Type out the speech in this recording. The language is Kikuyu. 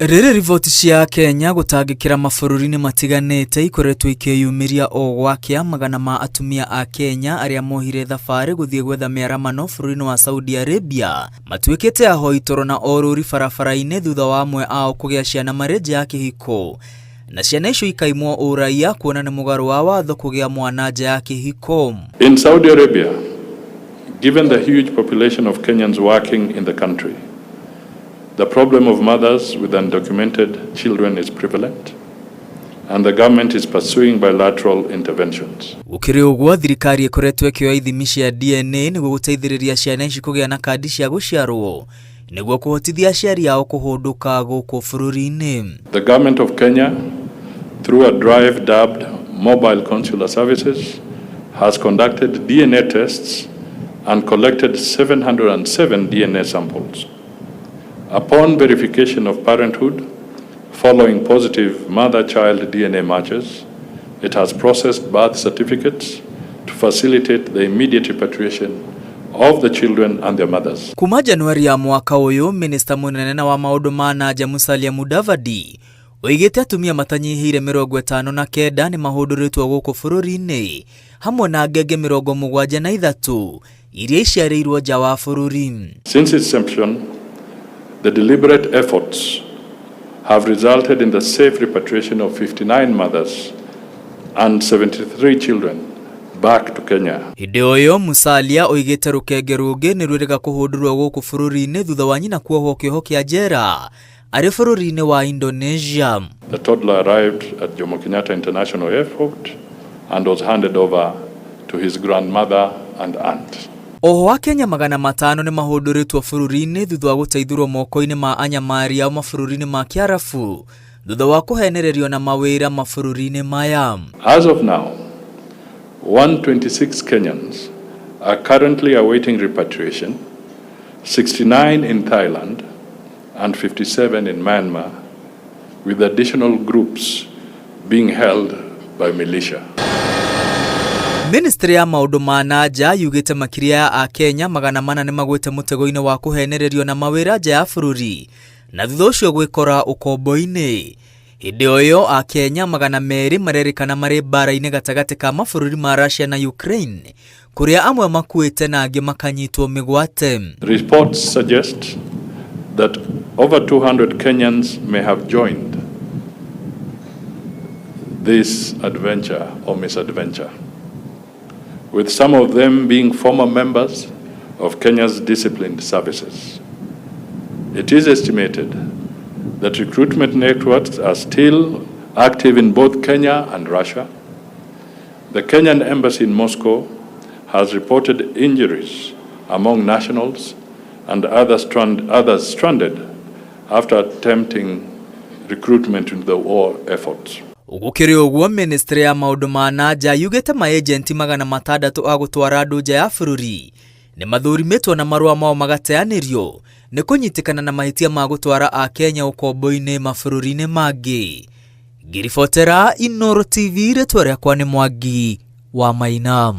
Rĩrĩ riboti cia Kenya gũtangĩkĩra mabũrũri-inĩ matiganĩte ikoretwo ikĩyumĩria o gwakĩa, magana ma atumia a Kenya arĩa mohire thabarĩ gũthiĩ gwetha mĩaramano bũrũri-inĩ wa Saudi Arabia matuĩkĩte ahoi toro na orũri barabara-inĩ thutha wa amwe ao kũgĩa ciana marĩ nja ya kĩhiko na ciana icio ikaimwo ũraiya kuona nĩ mũgarũ wa watho kũgĩa mwana nja ya kĩhiko. In Saudi Arabia, given the huge population of Kenyans working in the country, the problem of mothers with undocumented children is prevalent, and the government is pursuing bilateral interventions. Gũkĩrĩ ũguo, thirikari ĩkoretwo ĩkĩoya ithimi cia DNA nĩguo gũteithĩrĩria ciana ici kũgĩa na kandi cia gũciarwo nĩguo kũhotithia aciari ao kũhũndũka gũkũ bũrũri-inĩ. The government of Kenya, through a drive dubbed Mobile Consular Services, has conducted DNA tests and collected 707 DNA samples. Upon verification of parenthood, following positive mother-child DNA matches, it has processed birth certificates to facilitate the immediate repatriation of the children and their mothers. Kuma Januari ya mwaka ũyũ, minista mũnene na wa maũndũ ma nanja Musalia Mudavadi oigĩte atumia matanyihĩire 59 nĩ mahũndũrĩtwo gũkũ bũrũri-inĩ hamwe na ngenge 73 iria iciarĩirwo nja wa bũrũri. Since inception, the deliberate efforts have resulted in the safe repatriation of 59 mothers and 73 children back to Kenya. Hĩndĩ o ĩyo, Musalia oigĩte rũkenge rũngĩ nĩ rwĩrĩga kũhũndũrwo gũkũ bũrũri-inĩ thutha wa nyina kuohwo kĩoho kĩa njera arĩ bũrũri-inĩ wa Indonesia. The toddler arrived at Jomo Kenyatta International Airport and was handed over to his grandmother and aunt. Oho Akenya 500 nĩ mahũndũrĩtwo bũrũri-inĩ thutha wa gũteithũrwo moko-inĩ ma anyamari ao mabũrũri-inĩ ma Kĩarabu thutha wa kũhenererio na mawĩra mabũrũri-inĩ maya. As of now, 126 Kenyans are currently awaiting repatriation, 69 in Thailand and 57 in Myanmar, with additional groups being held by militia. Ministry ya maũndũ ma na nja yugĩte makĩria ya Akenya 400 nĩ magwĩte mũtego-inĩ wa kũhenererio na mawĩra nja ya bũrũri na thutha ũcio gwĩkora ũkombo-inĩ. Hĩndĩ o ĩyo, Akenya 200 marerĩkana marĩ mbara-inĩ gatagatĩ ka mabũrũri ma Russia na Ukraine kũrĩa amwe makuĩte na angĩ makanyitwo mĩgwate. Reports suggest that over 200 Kenyans may have joined this adventure or misadventure, with some of them being former members of Kenya's disciplined services. It is estimated that recruitment networks are still active in both Kenya and Russia. The Kenyan embassy in Moscow has reported injuries among nationals and others stranded after attempting recruitment into the war efforts. Gũkĩrĩ ũguo, ministry ya maũndũ ma na nja yugĩte maejenti 600 a gũtwara andũ nja ya bũrũri nĩ mathũrimĩtwo na marũa mao magateanĩrio nĩ kũnyitĩkana na mahĩtia ma gũtwara Akenya ũkombo-inĩ mabũrũri-inĩ mangĩ. Ngĩribotera Inooro TV, rĩtwa rĩakwa nĩ Mwangi wa Maina.